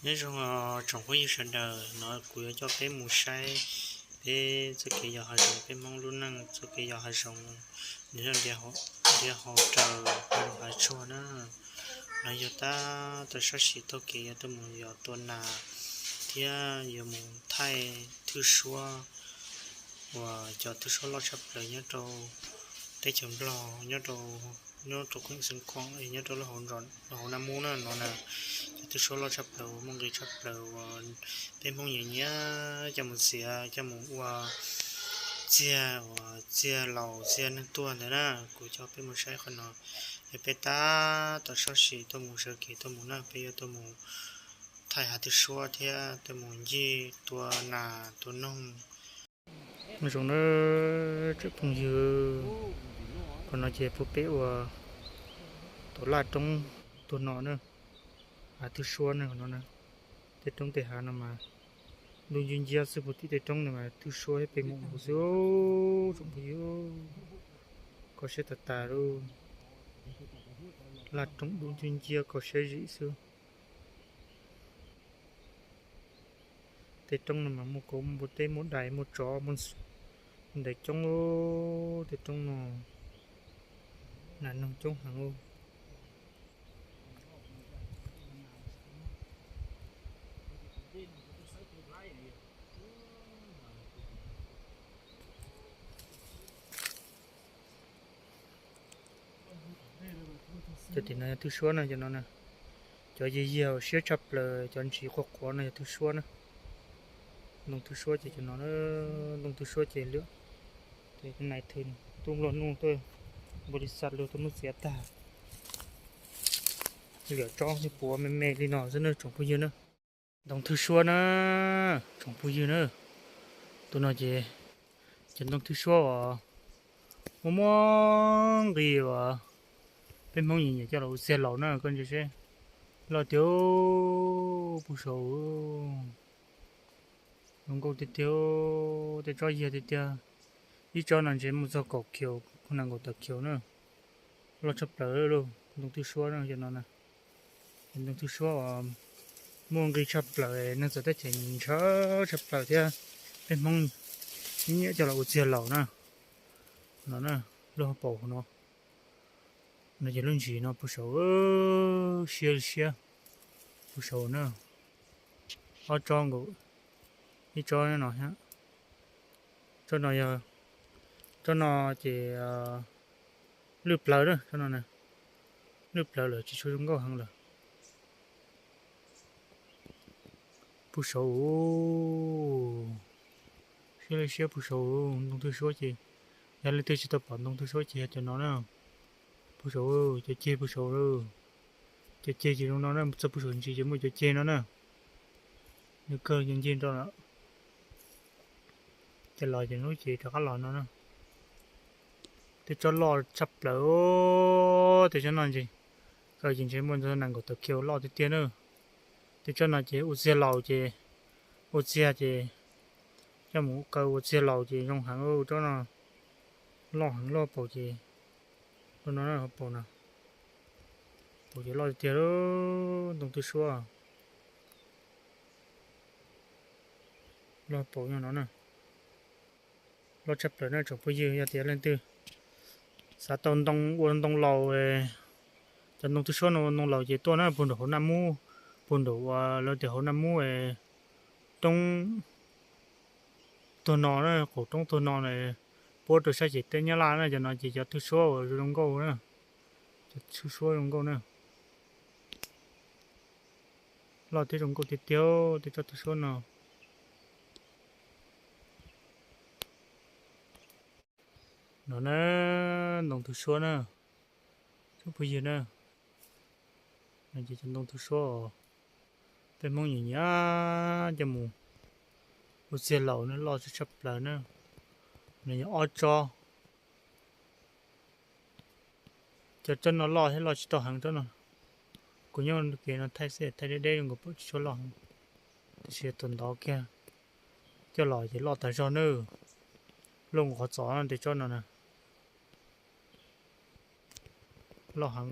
Nyob zoo tsoom phooj ywg sawv daws, no kuv yuav coj peb mus saib peb txoj kev yos hav zoov, peb Hmoob lub neej txoj kev yos hav zoov, nws nrhiav hauv raws hav zoov hav tsuag na. No yog tab tom sab sim taug kev yuav tuaj mus yos tua nas thiab yuav mus thaij thwj suab uas cov thwj suab loj tshaj plaws nyob rau teb chaws Nplog, nyob rau, nyob rau kheem xeev khoom, nyob rau lub hauv Naj Mub na no na. Cov thwj suab loj tshaj plaws uas muaj nqis tshaj plaws uas peb Hmoob nyiam nyiam coj mus txiav coj mus ua txiag uas txiag laus txiag neeg tuag ntawd na. Kuv coj peb mus saib qhov no, es peb tab tom sab sim tuaj mus sawv kev tuaj mus na, peb yuav tuaj mus thaij hav thwj suab thiab tuaj mus ncig tua nas tua noog. Nyob zoo na tsoom phooj ywg, qhov no ces pub peb ua tom laj roob tuaj no na, hav thwj suab na qhov no na. Tej roob tej hav no mas dub nciab nciab xwb, pub tim tej roob no mas thwj suab thiab peb mus ua xwb tsoom phooj ywg. Kho siab tas tas li, laj roob dub nciab nciab kho siab zim xwb. Tej roob no mas muaj kauv muaj npua teb muaj dais muaj tsov muaj ntawd coob. Tej roob no nas noog coob heev. Cov tim no yog thwj suab na, cov no na, cov yiag yiag siab tshaj plaws, cov ntsis qhuav qhuav no yog thwj suab na. Ntoo thwj suab ces cov no, ntoo thwj suab ces lwm tus nais thw tuaj luag nuj tuaj, npau li xa luag tuaj muab txiav tag, lwm tsob puav me me li no xwb na tsoom phooj ywg na. Ntoo thwj suab na, tsoom phooj ywg na. Tus no ces cov ntoo thwj suab uas muaj muaj nqis uas peb Hmoob nyiam nyiam coj los ua txiag laus na, koj ntsia seb, loj tiag, puag saud zoo nkauj tiag tiag, tej tsob yiag tiag tiag. Ib tsob no ntshe muaj txog kaum kiaus, nees nkaum tawm kiaus na. Loj tshaj plaws lauj, ntoo thwj suab no, cov no na. Ntoo thwj suab uas muaj nqis tshaj plaws, neeg txawv teb chaws ntshaw tshaj plaws thiab peb Hmoob nyiam coj los ua txiag laus na. No na, lub hauv paus no, no ces lub ntsis no puag saud, siab li siab, puag saud na. Ob tsob nkaus, ib tsob no thiab. Tsob no yog, tsob no ces lwj plawv na, tsob no na, lwj plawv lawm tsis tshua zoo nkauj heev lawm. Puag saud, siab li siab puag saud, ntoo thwj suab ces, yog leej twg tsis tau pom ntoo thwj suab ces yog cov no na. Puag saud, cov ceg puag saud, cov ceg ces zoo no na, txog puag saud ntsis ces muaj cov ceg no na. Nws kawg ncig nrau lawm. Ces los ces lub cev rov qab los no na. Tej tsob loj tshaj plaws, tej tsob no ces, ces ntshe muaj ntxog nees nkaum tawm kiaus loj tiag tiag na. Tej tsob no ces ua txiag laus ces, ua txiag ces, coj mus kaw ua txiag laus ces zoo heev, tsob no loj heev, loj paus ces, lub no paus no, paus ces loj tiag tiag, ntoo thwj suab. Loj paus nyob no na. Loj tshaj plaws na tsoom phooj yw, yog tias leej twg xav tau ntoo ua ntoo laus, cov ntoo thwj suab no ua ntoo laus ces tuaj na, puag nraum hauv Naj Mub, puag nraum uas lawv tias hauv Naj Mub, roob tuag no na, qaum roob tuag no na, puab rau sab ces teb Nyab Laj na, cov no ces cov thwj suab uas zoo nkauj na, cov thwj suab zoo nkauj na. Loj thiab zoo nkauj tiag tiag tej tsob thwj suab no. No na, ntoo thwj suab na, tsoom phooj ywg na. No ces cov ntoo thwj suab os, peb Hmoob nyiam nyiam coj mus ua txiag laus na, loj tshaj plaws na. No yog ob tsob. Cov tsob no loj thiab loj tsis tau heev tsob no. Kuv nyob kev no thaij xwb, thaij deb deb zoo nkaus pom tsis tshua loj heev, tab sis tus ntov kiag coj los ces loj tas zog nawb. Loj nkaus qhov txos no tes tsob no na. Loj heev.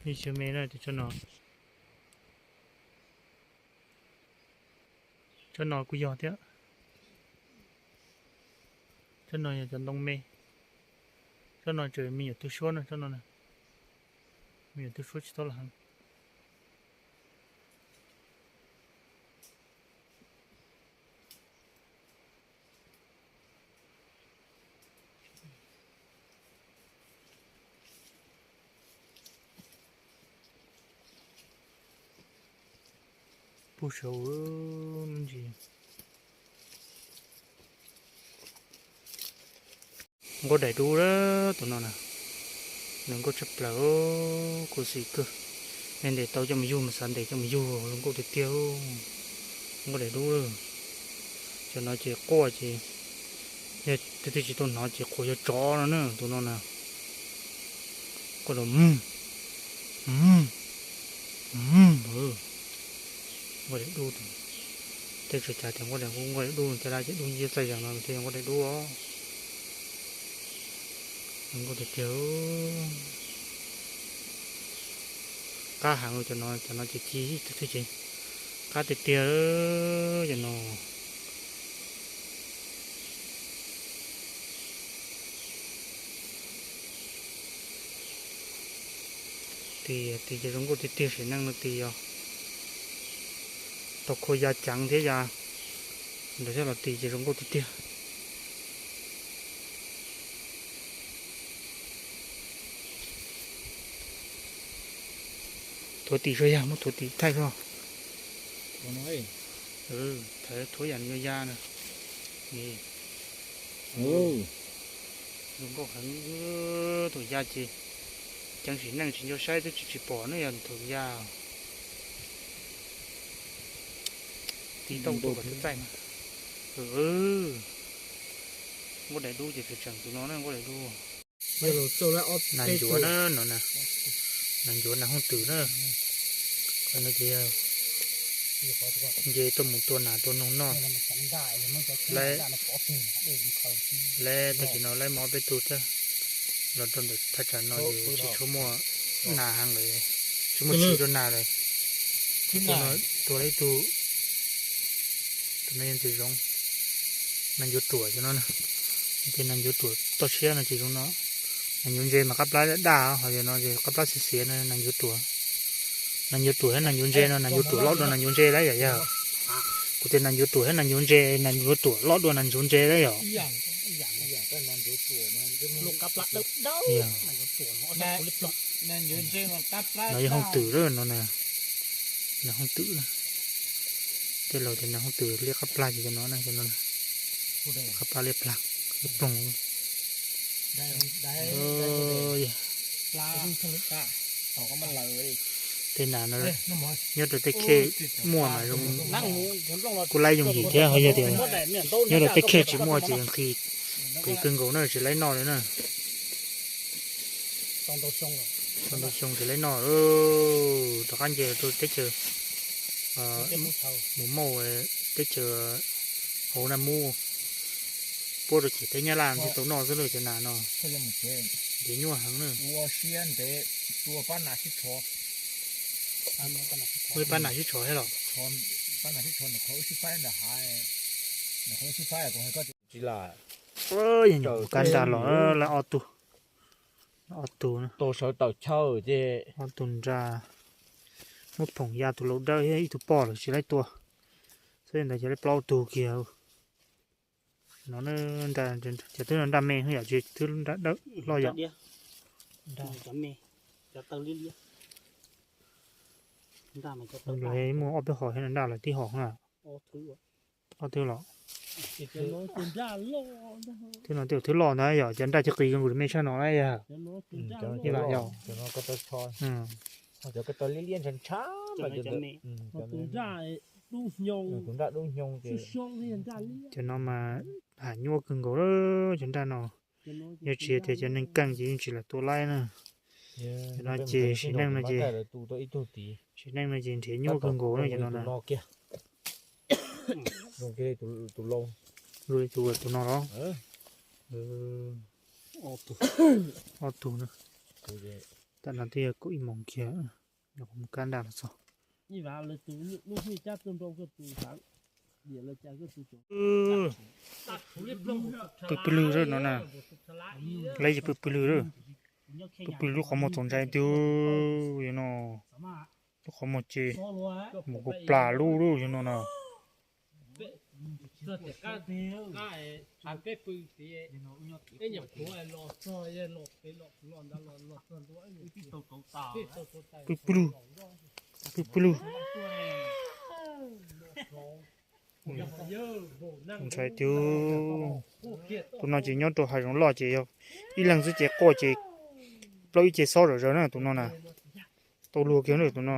Ib tsob me na tes tsob no. Tsob no kuj yog thiab. Tsob no yog cov ntoo me. Tsob no tseem me nyuam tug suab no, tsob no na. Me nyuam tug suab tsis tau los heev. Puag saud ntsis. Nkauj daim dub tus no na, nws nkauj tshaj plaws, khuv xim kawg. Nej ntes tau coj mus yug mas xav ntes coj mus yug, zoo nkauj tiag tiag. Nkauj daim dub. Cov no ces quaj ces, yog tus twg tsis tau hnov ces qhuas yog tsov no na, tus no na. Quaj los, nkauj daim dub. Tej tsuas cas tias nkauj daim, nkauj daim dub, tej lab ces dub nciab txaij zees no thiaj yog nkauj daim dub os. Nkauj tiag tiag. Qab heev cov no, cov no ces ci ib tug twg ces qab tiag tiag cov no. Tis, tis ces zoo nkauj tiag tiag, sim neej no tis yog tau khua ya ceev thiab ya ntawd thiab los tis ces zoo nkauj tiag tiag. Thuav tis zog yag, muab thuav tis thaij zog. Thuav yam nws ya ya na. Zoo nkauj heev, tus ya ces ceev sim neej tsis nco saib twb tsis tsis pom na, yog tus ya. Tis tau tus kom txaij mas. Nkauj daim dub ces tseem tus no na, nkauj daim dub. Nas ncuav na no na, nas ncuav nas hooj twm na. Qhov no ces nce tuaj mus tua nas tua noog noj. Lawv, lawv tag kis no lawv muaj ob peb tug thiab los rau ntawm thaj tsam no ces tsis tshua muaj nas heev lawm, tsis muaj txiv rau nas lawm. Tua lawv ib tug, tus no yog ntxim zoo. Nas ncuav ruam cov no na, ces nas ncuav ruam toj siab no ces zoo no. Nas ncuav ntse mas qab plab daj, ho yog no ces qab plab xiav xiav no nas ncuav ruam. Nas ncuav ruam thiab nas ncuav ntse no, nas ncuav ruam loj dua nas ncuav ntse lawm yom, yog. Kuv tias nas ncuav ruam thiab nas ncuav ntse, nas ncuav ruam loj dua nas ncuav ntse lawm yom. No yog hooj twm lawm no na. Nas hooj twm, nas hooj twm. Tej laus tias nas hooj twm liab qab plag ces cov no na, cov no qab plag liab plag, liab ploog. Tej nas no nyob rau tej khej muaj mas zoo, kuj laib yooj yim thiab, ho yog tias nyob rau tej khej tsis muaj ces nqhis, nqhis kawg nkaus na, tsis laib noj li na. Tau ntau xyoo tsis laib noj, rov qab nce rau teb chaws, mus mauj teb chaws hauv na, mus puab rau ciam teb Nyab Laj thiaj tau noj xwb lauj cov nas no. Ntev nyuaj heev na. Muaj ib pab nas sib tsho thiab los? Yog nyuam kab nrag los lawm ob tug, ob tug na. Ob tug nrag, muab phoom ya tus laus dawb thiab ib tug poj lawm tsis laib tua. Xwb ntawd ces laib plaub tug kiag. No nrag, cov twb no nrag me yom, tsis twb nrag dawb loj yom. Muaj ob peb hom thiab, nrag lawm tib hom na. Ob tug los. Twb no tej thwb loj ntag yom, cov nrag cig qis kawg nkaus me tshaj no na yog. Ib vam yog. Cov no mas ham nyuaj kawg nkaus lawm cov nrag no. Yog tsis tias cov neeg keej ces yeej tsis lam tua laib na. Cov no ces sim neej no ces, sim neej no ces nrhiav nyuaj kawg nkaus na cov no na. Zoo li tus, tus no los? Ob tug na. Tam no twb yog kaum ib moos kiag, kuv mus kab nrag los txog. Pw pw lwg no na, lawv yeej pw pw lwg, pw pw lub qhov muag txaus ntshai tiag. Yog no, lub qhov muag ces mus kuv plas lub lub yog no na. Pw pw lwg, pw pw lwg. Ntshai tiag. Tus no ces nyob rau hav zoov loj ces yog ib leeg xwb ces quaj ces plaub ib ce xob zom zaws na tus no na. Tau luag kiag na tus no.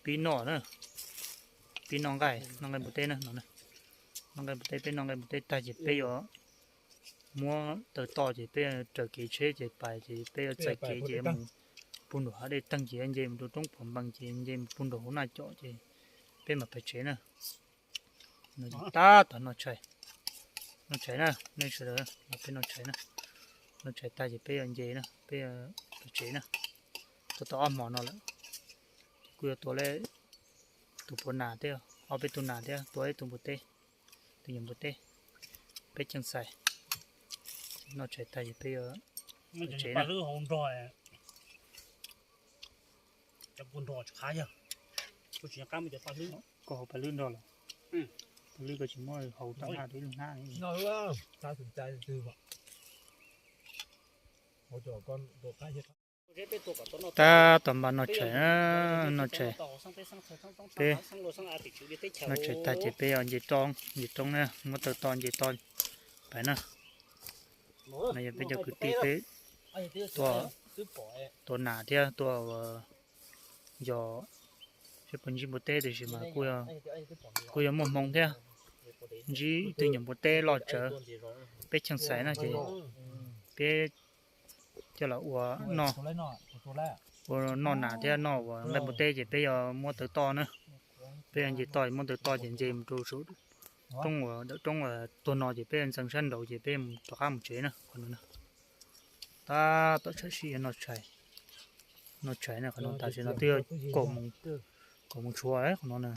Pib noj na, pib noj nqaij, noj nqaij npua teb na no. Noj nqaij npua teb, peb noj nqaij npua teb tag ces peb yuav muab taw toj ces peb raws kev tsheb ces pais ces peb yuav txais kev ces mus pug nraum hav dej teeg ces nce mus rau roob Phom Npees ces nce mus pug nraum hauv Naj Com ces peb mam pais tsev na. No ces tab tom noj tshais, noj tshais na, nej sawv daws los peb noj tshais na. Noj tshais tag ces peb yuav nce na, peb yuav pais tsev na. Tua tau ob hmo no lawm, ces kuj yuav tua tus puav nas thiab, ob peb tug nas thiab, tua ib tug npua teb, tus nyuam npua teb, peb ceev xais. Noj tshais tag ces peb yuav pais tsev na. Koj haus pas lwb nrog los? Pas lwb koj tsis muab haus tag nrho ib lub hnab li. Tab tom npaj noj tshais, noj tshais. Peb noj tshais tag ces peb yuav nce roob, nce roob na, muab taw toj nce toj pais na. No yog peb cov kwv tij peb tua, tua nas thiab tua yog seb puas ntsib npua teb tiam sis mas kuj yog muaj hmoo thiab. Ntsib ib tug nyuam npua teb loj tsawv, peb cheej xais no ces peb coj los ua noj, ua noj nas thiab noj uas nqaij npua teb ces peb yuav muab taw toj na. Peb yuav nce toj, muab taw toj ces nce mus rau saum roob uas dawm roob uas tuag no ces peb ntxeev sab nraud ces peb mus rov qab mus tsev na qhov no na. Tab tom tshais sib noj tshais, noj tshais na qhov no tam sim no twb yog kaum moos tshuav qhov no na,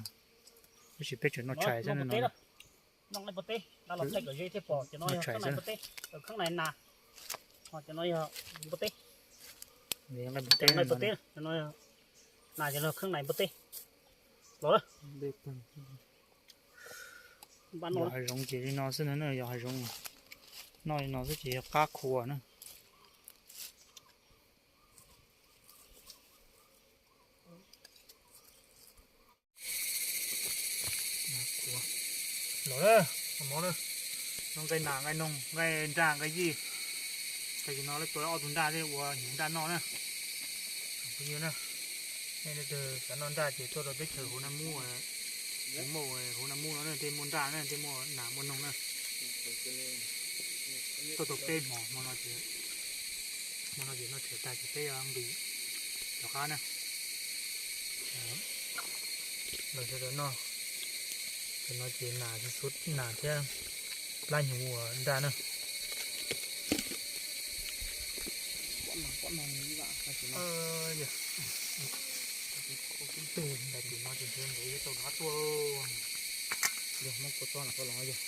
tab sis peb tseem noj tshais xwb no. Noj tshais xwb. Nqaij npua teb, yog hav zoov ces li no xwb na, yog hav zoov noj li no xwb ces yog qab khua na. Los, noj nqaij nas nqaij noog nqaij nraj nqaij yij. Tam sim no lawv tua ob tug nraj thiab ua hnyuv nraj noj na. Phooj ywg na, nej leej twg xav noj nraj ces tuaj rau teb chaws Huv Naj Mub, Huv Naj Mub no tej muaj nraj na, tej muaj nas muaj noog na. Tuaj tau peb hmo, hmo no ces, hmo no ces noj tshais tag ces peb yuav nqis rov qab na. Los sawv daws noj, tam no ces nas, nas thiab plab hnyuv ua nraj na. Tam sim no ces ntuv yuav tau rov qab tuaj, yog Hmoob kua txob no koj los yog.